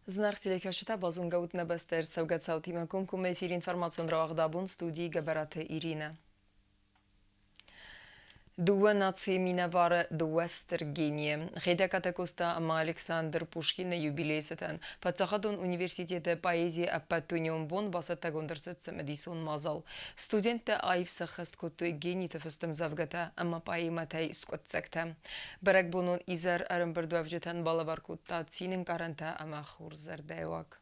Зынаргъ телекӕсджытӕ, базонгӕ ут нӕ бӕстӕ ӕрцӕугӕ цаутимӕ комкоммӕ эфиры информацион рауагъд абон студийы Гӕбӕраты Иринӕ. Дыууӕ нацийы минӕвары дыууӕ стыр генийы Хетӕгкаты Къоста ӕмӕ Александр Пушкины юбилейы цытӕн Паддзахадон университеты поэзийы ӕппӕтдунеон бон бацӕттӕгонд ӕрцыд цымыдисон мадзал. Студенттӕ аив сӕххӕст кодтой гениты фыст ӕмдзӕвгӕтӕ ӕмӕ поэмӕтӕй скъуыддзӕгтӕ. Бӕрӕгбонон изӕр ӕрӕмбырдуӕвджытӕн балӕвар кодта цинӕнкъарӕнтӕ ӕмӕ хорззӕрдӕйы уаг.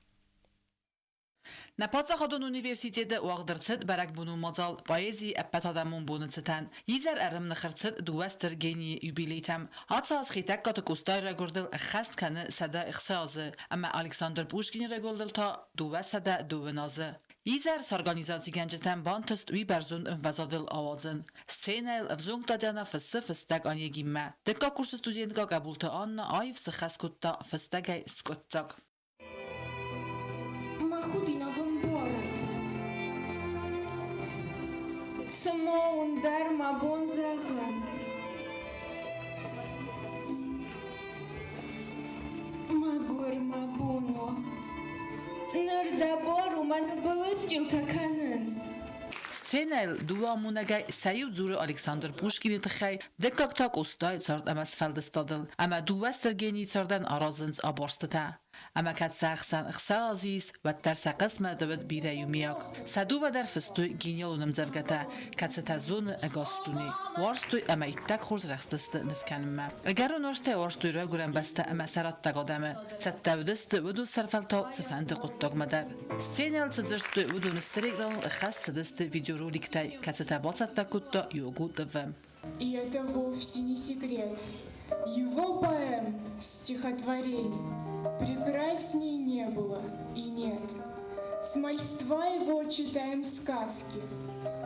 Нӕ паддзахадон университеты уагъд ӕрцыд бӕрӕгбонон мадзал поэзийы ӕппӕтадӕмон боны цытӕн. Изӕр ӕрӕмных ӕрцыд дыууӕ стыр генийы юбилейтӕм. Ацы аз Хетӕгкаты Къостайы райгуырдыл ӕххӕст кӕны 106 азы ӕмӕ Александр Пушкины райгуырдыл та 202 азы. Изӕр сорганизацигӕнджытӕн бантыст уый бӕрзонд ӕмвӕзадыл ауадзын. Сценӕйыл ӕвзонг Татьяна фыссы фыстӕг Онегинмӕ. Дыккаг курсы студенткӕ Къӕбулты Анна аив сыххӕст кодта фыстӕгӕй скъуыддзаг. Мӕ худинагон буарӕн. Цыма уын дӕр мӕ бон зӕгъын. Мӕгуыр мӕ бон у. Ныр дӕ бар у мӕн былысчъилтӕ кӕнын. Сценӕйыл дыууӕ амонӕгӕй сӕ иу дзуры Александр Пушкины тыххӕй, дыккаг та Къостайы цард ӕмӕ сфӕлдыстадыл. Ӕмӕ дыууӕ стыр генийы цардӕн аразынц абарстытӕ. Ӕмӕ кӕд сӕ ӕхсӕн ӕхсӕз ис, уӕддӕр сӕ хъысмӕт уыд бирӕ иумиаг. Сӕ дыууӕ дӕр фыстой гениалон ӕмдзӕвгӕтӕ, кӕцытӕ зоны ӕгас дуне. Уарзтой ӕмӕ иттӕг хорз рӕхстысты ныв кӕнынмӕ. Ӕгӕрон уарзтӕй уарзтой райгуырӕн бӕстӕ ӕмӕ сӕ раттӕг адӕмы. Цӕттӕ уыдысты уыдон сӕрвӕлтау цыфӕнды хъуыддагмӕ дӕр. Сценӕйыл цы дзырдтой, уыдоны стыр экраныл ӕххӕст цыдысты видеороликтӕй, кӕцытӕ бацӕттӕ кодта Йогу ТВ. И это вовсе не секрет. Его поэм, стихотворений прекрасней не было и нет. С мальства его читаем сказки.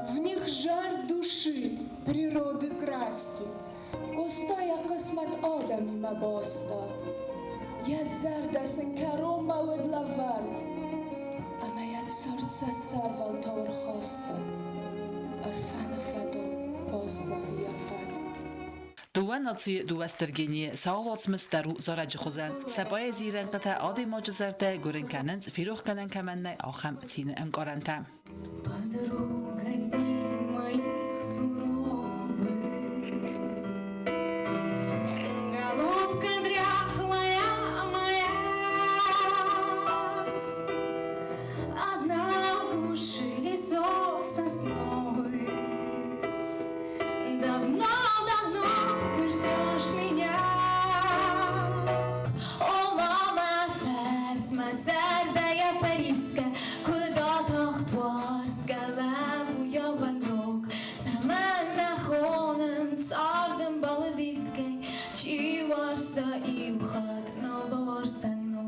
В них жар души, природы краски. Къостайы хъысмӕт адӕмимӕ баста, Йӕ зӕрдӕ сын кӕронмӕ уыд лӕвӕрд, Ӕмӕ йӕ цард сӕ сӕрвӕлтау ӕрхаста, Ӕрфӕны фӕдыл баззад йӕ фӕд. Дыууӕ нацийы дыууӕ стыр генийы сау уацмыс дӕр у зарӕджы хуызӕн. Сӕ поэзийы рӕнхъытӕ адӕймаджы зӕрдӕ гуырын кӕнынц, ферох кӕнӕн кӕмӕн нӕй, ахӕм цины ӕнкъарӕнтӕ. Подруга дней моих суровых, Голубка дряхлая моя, Одна в глуши лесов сосновых. Давно-давно ты ждешь меня. О, мама, фӕрс мӕ зӕрдӕ йӕ фӕрисгӕ, Куыд атахт уарзгӕ лӕппуйӕ уӕнгрог, Цӕмӕн нӕ хонынц ардӕм балы зисгӕй, Чи уарзта иу хатт, нал бауарздзӕн ног.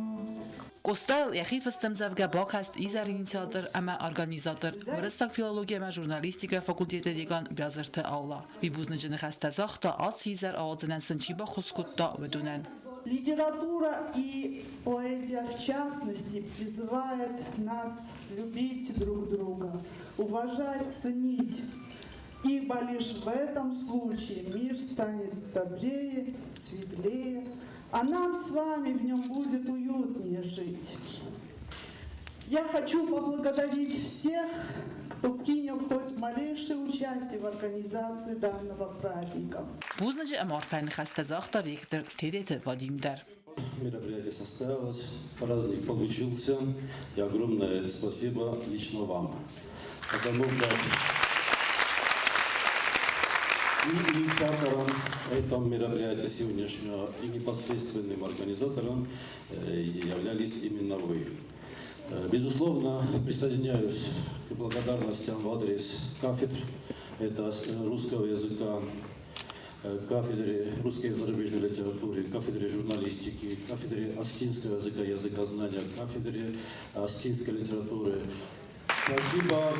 Къостайыл йӕхи фыст ӕмдзӕвгӕ бакаст изӕры инициатор ӕмӕ организатор, уырыссаг филологи ӕмӕ журналистикӕйы факультеты декан Биазырты Алла. Уый бузныджы ныхӕстӕ загъта, ацы изӕр ауадзынӕн сын чи баххуыс кодта, уыдонӕн. Литература и поэзия в частности призывает нас любить друг друга, уважать, ценить, ибо лишь в этом случае мир станет добрее, светлее, а нам с вами в нем будет уютнее жить. Я хочу поблагодарить всех, кто принял хоть малейшее участие в организации данного праздника. Бузныджы ӕмӕ арфӕйы ныхӕстӕ загъта ректор Тедеты Вадим дӕр. Мероприятие состоялось, праздник получился, и огромное спасибо лично вам. Потому как и инициатором этого мероприятия сегодняшнего, и непосредственным организатором являлись именно вы. Безусловно, присоединяюсь к благодарностям в адрес кафедр, это русского языка, кафедре русской и зарубежной литературы, кафедре журналистики, кафедре осетинского языка и языкознания, кафедре осетинской литературы. Спасибо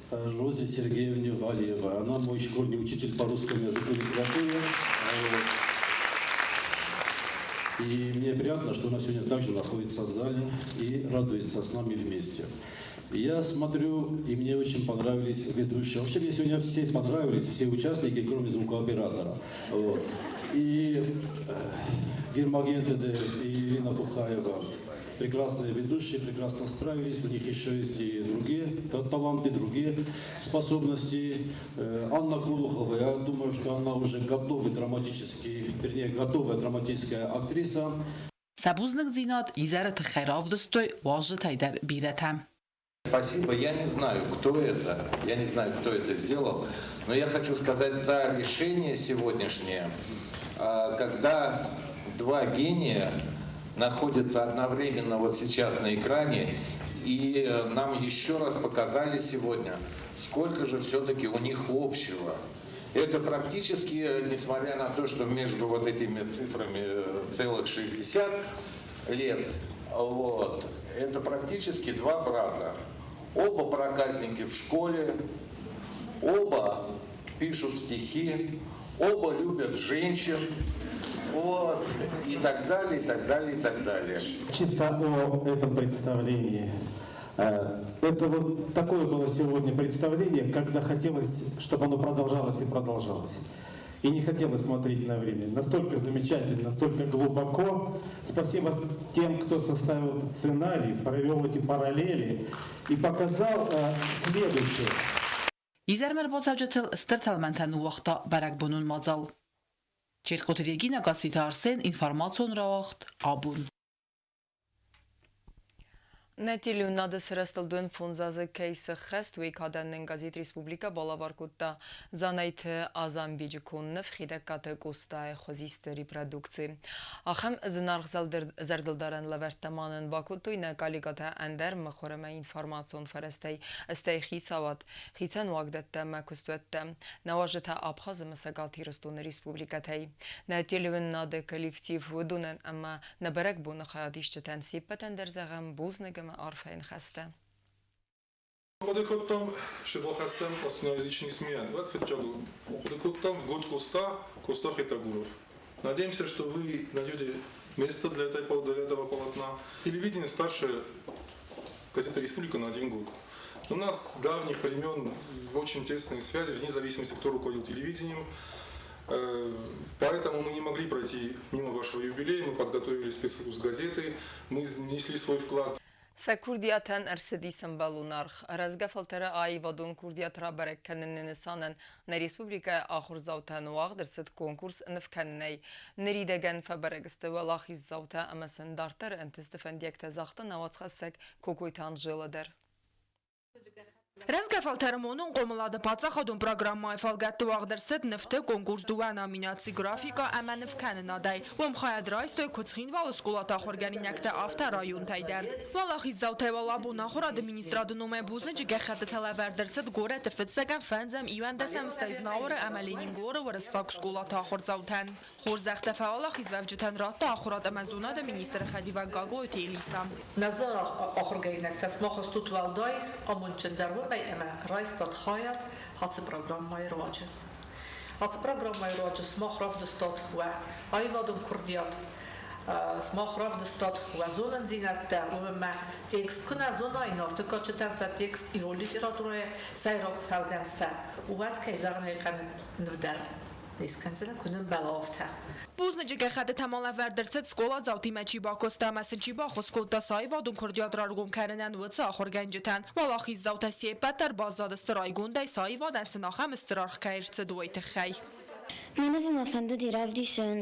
Розе Сергеевне Валиевой. Она мой школьный учитель по русскому языку и литературе. И мне приятно, что она сегодня также находится в зале и радуется с нами вместе. Я смотрю, и мне очень понравились ведущие. Вообще мне сегодня все понравились, все участники, кроме звукооператора. Вот. И Гермоген Тедеев, и Ирина Пухаева. Прекрасные ведущие, прекрасно справились. У них еще есть и другие таланты, другие способности. Анна Кулухова, я думаю, что она уже готовый драматический, вернее, готовая драматическая актриса. Сӕ бузныгдзинад изӕры тыххӕй равдыстой уазджытӕй дӕр бирӕтӕ. Спасибо, я не знаю, кто это, я не знаю, кто это сделал, но я хочу сказать за решение сегодняшнее, когда два гения находятся одновременно вот сейчас на экране, и нам еще раз показали сегодня, сколько же все-таки у них общего. Это практически, несмотря на то, что между вот этими цифрами целых 60 лет, вот, это практически два брата. Оба проказники в школе, оба пишут стихи, оба любят женщин, вот, и так далее, и так далее, и так далее. Чисто о этом представлении. Это вот такое было сегодня представление, когда хотелось, чтобы оно продолжалось и продолжалось. И не хотелось смотреть на время. Настолько замечательно, настолько глубоко. Спасибо тем, кто составил этот сценарий, провел эти параллели и показал следующее. Изӕрмӕ рбацӕуджытыл стыр тӕлмӕнтӕ ныууагъта бӕрӕгбонон мадзал. Чертхъоты Регинӕ, Гасситы Арсен, информацион рауагъд Абон. Нӕ телеуынынады сырӕзтыл дыууын фондз азы кӕй сӕххӕст, уый кадӕн нын газет «Республикӕ» балӕвар кодта Дзанайты Азанбеджы конд ныв Хетӕгкаты Къостайы хуызисты репродукци. Ахӕм зынаргъ зӕрдылдарӕн лӕвӕрттӕ ма нын бакодтой нӕ коллегӕтӕ ӕндӕр мыхуыр ӕмӕ информацион фӕрӕзтӕй, стӕй хицауад, хицӕн уагдӕттӕ ӕмӕ куыстуӕттӕ, нӕ уазджытӕ Абхаз ӕмӕ Цӕгат Ирыстоны республикӕтӕй. Нӕ телеуынынады коллектив уыдонӕн ӕмӕ нӕ бӕрӕгбоны хайадисджытӕн се ппӕтӕн дӕр зӕгъӕм бузныг ӕмӕ арфӕйы ныхӕстӕ. Хъуыды кодтам сывӕлхӕссӕн осмоязычный смен. Уӕд фыццаг хъуыды кодтам в год Коста, Коста Хетагуров. Надеемся, что вы найдете место для этого полотна. Телевидение старше газеты «Республика» на один год. У нас с давних времен очень тесные связи, вне зависимости, кто руководил телевидением. Поэтому мы не могли пройти мимо вашего юбилея, мы подготовили спецвыпуск газеты, мы внесли свой вклад. Сӕ курдиатӕн ӕрцыди ӕмбӕлон аргъ. Рӕзгӕ фӕлтӕры аивадон курдиат рабӕрӕг кӕныны нысанӕн нӕ республикӕйы ахуырдзаутӕн уагъд ӕрцыд конкурс ныв кӕнынӕй. Ныридӕгӕн фӕбӕрӕг сты уӕлахиздзаутӕ ӕмӕ сын дарддӕр ӕнтысты фӕндиӕгтӕ загъта нӕ уацхӕссӕг Кокойты Анжела дӕр. Рӕзгӕ фӕлтӕры монон хъомылады паддзахадон программӕйы фӕлгӕтты уагъд ӕрцыд нывты конкурс дыууӕ номинаци графикӕ ӕмӕ нывкӕнынадӕй. Уым хайад райстой куыд Цхинвалы скъолаты ахуыргӕнинӕгтӕ, афтӕ районтӕй дӕр. Уӕлахиздзаутӕй уал абон ахуырады министрады номӕй бузныджы гӕххӕттытӕ лӕвӕрд ӕрцыд горӕты фыццӕгӕм, фӕндзӕм, иуӕндӕсӕм, стӕй Знауыры ӕмӕ Ленингоры уырыссаг скъолаты ахуырдзаутӕн. Хорзӕхтӕ фӕуӕлахизуӕвджытӕн радта ахуырад ӕмӕ зонады министры хӕдивӕг Гаглойты Элиса. Нӕ зынаргъ ахуыргӕнинӕгтӕ, сымах стут уӕлдай амондджындӕр уымӕй, ӕмӕ райстат хайад ацы программӕйы руаджы. Ацы программӕйы руаджы сымах равдыстат уӕ аивадон курдиат, сымах равдыстат уӕ зонындзинӕдтӕ, уымӕн текст куы нӕ зонай, нарты кадджытӕн сӕ текст ирон литературӕйы сӕйраг фӕлгӕнцтӕ, уӕд, кӕй зӕгъын ӕй хъӕуы, ныв дӕр не скӕндзынӕ, куы нын бӕлӕгътӕ. Бузныджы гӕххӕттытӕ ма лӕвӕрд ӕрцыд скъоладзаутимӕ чи бакуыста ӕмӕ сын чи баххуыс кодта сӕ аивадон курдиат раргом кӕнынӕн, уыцы ахуыргӕнджытӕн. Уӕлахиздзаутӕ се ппӕт дӕр баззадысты райгондӕй, сӕ аивадӕн сын ахӕм стыр аргъ кӕй ӕрцыд, уый тыххӕй. Мӕ нывы мӕ фӕндыди равдисын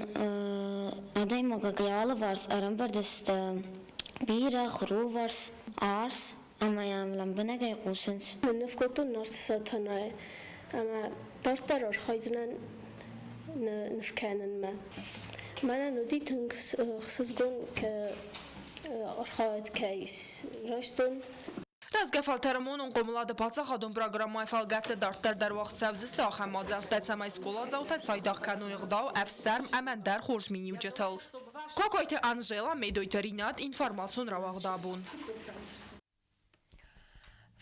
адӕймагӕн йӕ алыварс ӕрӕмбырд сты бирӕгъ, руварс, арс ӕмӕ йӕм лӕмбынӕгӕй хъусынц. Ныв кодтон Нарты Сатанайы ӕмӕ дарддӕр архайдзынӕн ныв кӕнынмӕ. Мӕнӕн уыди тынг ӕхсызгон архайд кӕй райстон. Рӕзгӕ фӕлтӕры монон хъомылады паддзахадон программӕйы фӕлгӕтты дарддӕр дӕр уагъд цӕудзысты ахӕм мадзӕлттӕ, цӕмӕй скъоладзаутӕ цайдагъ кӕной ӕгъдау, ӕфсарм ӕмӕ ӕндӕр хорз миниуджытыл. Кокойты Анжела, Медойты Ринат, информацион рауагъд Абон.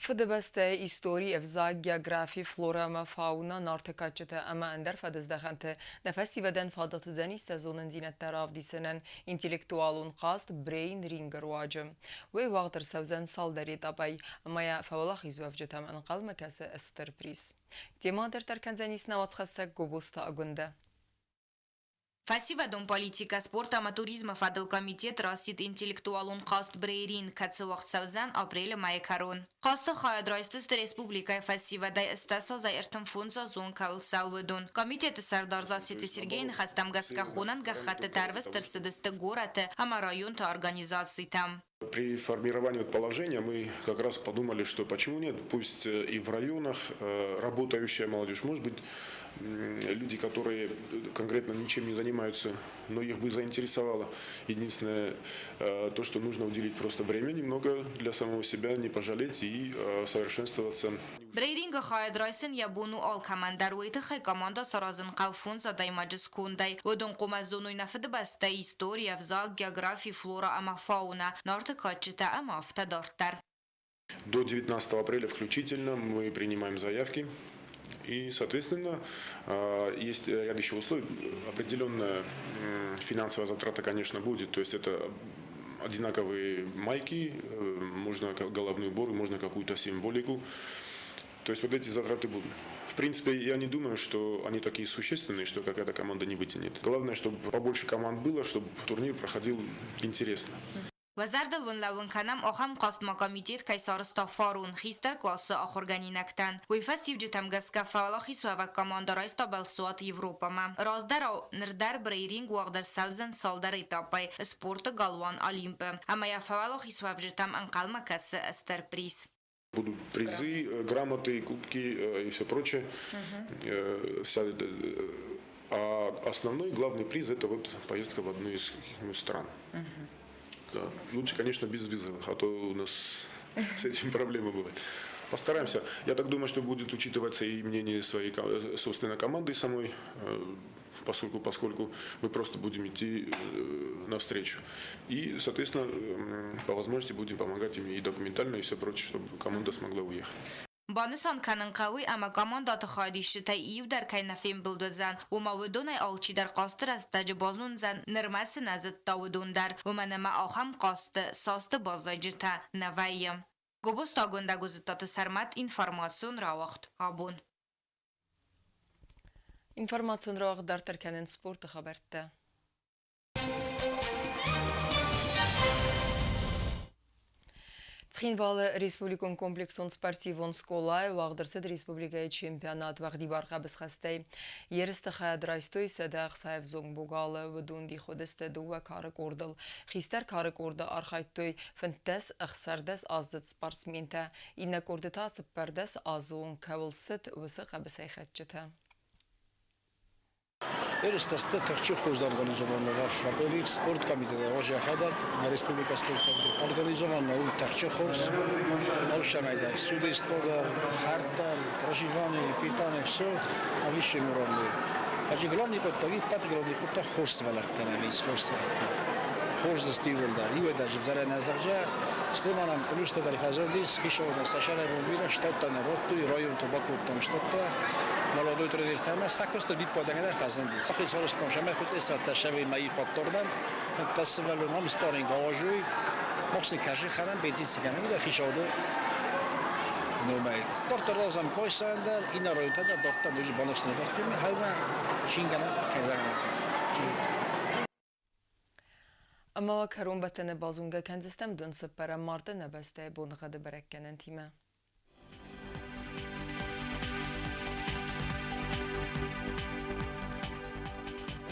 Фыдыбӕстӕйы истори, ӕвзаг, географи, флорӕ ӕмӕ фауна, нарты кадджытӕ ӕмӕ ӕндӕр фӕдыздӕхӕнты нӕ фӕсивӕдӕн фадат уыдзӕнис сӕ зонындзинӕдтӕ равдисынӕн интеллектуалон хъазт брейн-рингы руаджы. Уый уагъд ӕрцӕудзӕн цалдӕр этапӕй ӕмӕ йӕ фӕуӕлахизуӕвджытӕм ӕнхъӕлмӕ кӕсы стыр приз. Темӕ дарддӕр кӕндзӕнис нӕ уацхӕссӕг Гобозты Агуындӕ. Фӕсивӕдон политикӕ, спорт ӕмӕ туризмы фӕдыл комитет расидт интеллектуалон хъазт Брейринг, кӕцы уагъд цӕудзӕн апрелы мӕйы кӕрон. Хъазты хайад райсдзысты республикӕйы фӕсивӕдӕй 835-азон кӕуыл цӕуы, уыдон. Комитеты сӕрдар Зассеты Сергейы ныхӕстӕм гӕсгӕ хонӕн гӕххӕттытӕ ӕрвыст ӕрцыдысты горӕты ӕмӕ районты организацитӕм. При формировании вот положения мы как раз подумали, что почему нет, пусть и в районах работающая молодежь, может быть, люди, которые конкретно ничем не занимаются, но их бы заинтересовало. Единственное, то, что нужно уделить просто время немного для самого себя, не пожалеть и совершенствоваться. Брейрингы хайад райсын йӕ бон у алкӕмӕн дӕр. Уый тыххӕй командӕ саразын хъӕуы фондз адӕймаджы скондӕй. Уыдон хъуамӕ зоной нӕ Фыдыбӕстӕйы истори, ӕвзаг, географи, флорӕ ӕмӕ фаунӕ, Нарты кадджытӕ ӕмӕ афтӕ дарддӕр. До 19 апреля включительно мы принимаем заявки. И, соответственно, есть ряд еще условий. Определенная финансовая затрата, конечно, будет. То есть это одинаковые майки, можно головные уборы, можно какую-то символику. То есть вот эти затраты будут. В принципе, я не думаю, что они такие существенные, что какая-то команда не вытянет. Главное, чтобы побольше команд было, чтобы турнир проходил интересно. Уӕ зӕрдыл уын лӕууын кӕнӕм, ахӕм хъазтмӕ комитет кӕй сарӕзта фарон хистӕр къласы ахуыргӕнинӕгтӕн. Уый фӕстиуджытӕм гӕсгӕ фӕуӕлахизуӕвӕг командӕ райста бӕлцуат Европӕмӕ. Раздӕрау, ныр дӕр брейринг уагъд ӕрцӕудзӕн цалдӕр этапӕй спорты галуан Олимп-ы ӕмӕ йӕ фӕуӕлахизуӕвджытӕм ӕнхъӕлмӕ кӕсы стыр приз. Будут призы, грамоты, кубки и все прочее. Угу. Вся, а основной, главный приз – это вот поездка в одну из стран. Угу. Да. Лучше, конечно, без визовых, а то у нас с этим проблемы бывают. Постараемся. Я так думаю, что будет учитываться и мнение своей собственной команды самой, поскольку мы просто будем идти навстречу. И, соответственно, по возможности будем помогать им и документально, и все прочее, чтобы команда смогла уехать. Банысан кӕнын хъӕуы, ӕмӕ командӕты хайадисджытӕй иу дӕр кӕй нӕ фембылд уыдзӕн, уымӕ уыдонӕй алчидӕр хъазты рӕстӕджы базондзӕн, нырмӕ цы нӕ зыдта, уыдон дӕр, уымӕн ӕмӕ ахӕм хъазты састы баззайджытӕ нӕ вӕййы. Гобозты Агуындӕ Гуызыттаты Сӕрмӕт информацион рауагъд абон. Информацион рауагъд дарддӕр кӕнынц спорты хабӕрттӕ. Цхинвалы республикон комплексон спортивон скъолайы уагъд ӕрцыд республикӕйы чемпионат уӕгъдибар хъӕбысхӕстӕй. Ерысты хайад райстой 160 ӕвзонг богалы, уыдон дих уыдысты дыууӕ кары къордыл. Хистӕр кары къорды архайдтой 15-16 аздзыд спортсментӕ, иннӕ къорды та 14 азы онг кӕуыл цыд, уыцы хъӕбысӕйхӕцджытӕ. Ерыстӕ тыхджын хорз организован Варшавӕйы спорткомитеты разӕхӕдӕг, нӕ республикӕйы спорткомитет организован у тыхджын хорз. Алцӕмӕй дӕр, судейство дӕр, хӕрд дӕр, проживание, питание, все на высшем уровне. Фӕлӕ главный хъуыддаг, иппӕты главный хъуыддаг хорз сывӕллӕттӕ нӕм ис, хорз сывӕллӕттӕ. Хорз стимул дӕр. Иуӕй дӕр ӕвзарӕн нӕ зӕгъгӕ, стӕй ма нӕм плюстӕ дӕр фӕзындис, хицауадӕн сӕ сӕрӕбон бирӕ штаттӕ нӕ радтой, районты бакодтам штаттӕ. Молодой тренертӕмӕ сӕ куысты виппайдагӕн дӕр фӕзындис. Хицауадтам сӕмӕ хуыцъесӕттӕ сӕвӕй мӕйы хаттардӕм, фынддӕс сывӕллон ам спарринг ауазой, мах сын кӕсы хӕрӕн, бензин цы кӕнӕм, уый хицауады номӕй. Дарддӕр разӕм Къойсайӕн дӕр, иннӕ районтӕ дӕр дарддӕр ноджы баныфс нывӕрдтой хаймӕ, чингӕнӕн кӕзӕгӕнӕн. Ӕмӕ кӕронбӕттӕны базонгӕ кӕндзыстӕм дын цыппӕрӕм марты нӕ бӕстӕйы боныгъӕды бӕрӕггӕнӕнтимӕ.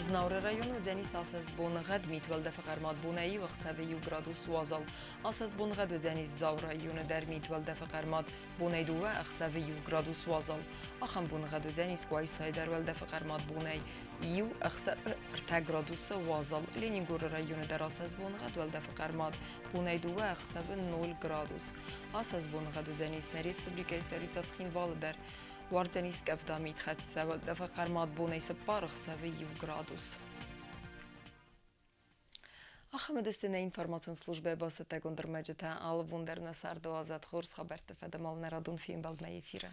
Знауыры районы уыдзӕнис асӕст боныгъӕд, мит уӕлдӕфы хъӕрмад бонӕй иу ӕхсӕвы иу градус уазал. Асӕст боныгъӕд уыдзӕнис Дзауы районы дӕр, мит уӕлдӕфы хъӕрмад бонӕй дыууӕ ӕхсӕвы иу градус уазал. Ахӕм боныгъӕд уыдзӕнис Къуайсайы дӕр уӕлдӕфы хъӕрмад бонӕй иу ӕхсӕвы ӕртӕ градусы уазал. Ленингоры районы дӕр асӕст боныгъӕд уӕлдӕфы хъӕрмад бонӕй дыууӕ ӕхсӕвы ноль градус. Асӕст боныгъӕд уыдзӕнис нӕ республикӕйы столицӕ Цхинвалы дӕр. Уардзӕнис къӕвда митхӕццӕ уӕлдӕфы хъӕрмад бонӕй цыппар ӕхсӕвы иу градус. Ахӕм уыдысты нӕ информацион службӕйы бацӕттӕгонд ӕрмӕджытӕ. Алы бон дӕр нӕ царды уадзӕд хорз хабӕртты фӕдыл нӕ радон фембӕлдмӕ эфиры.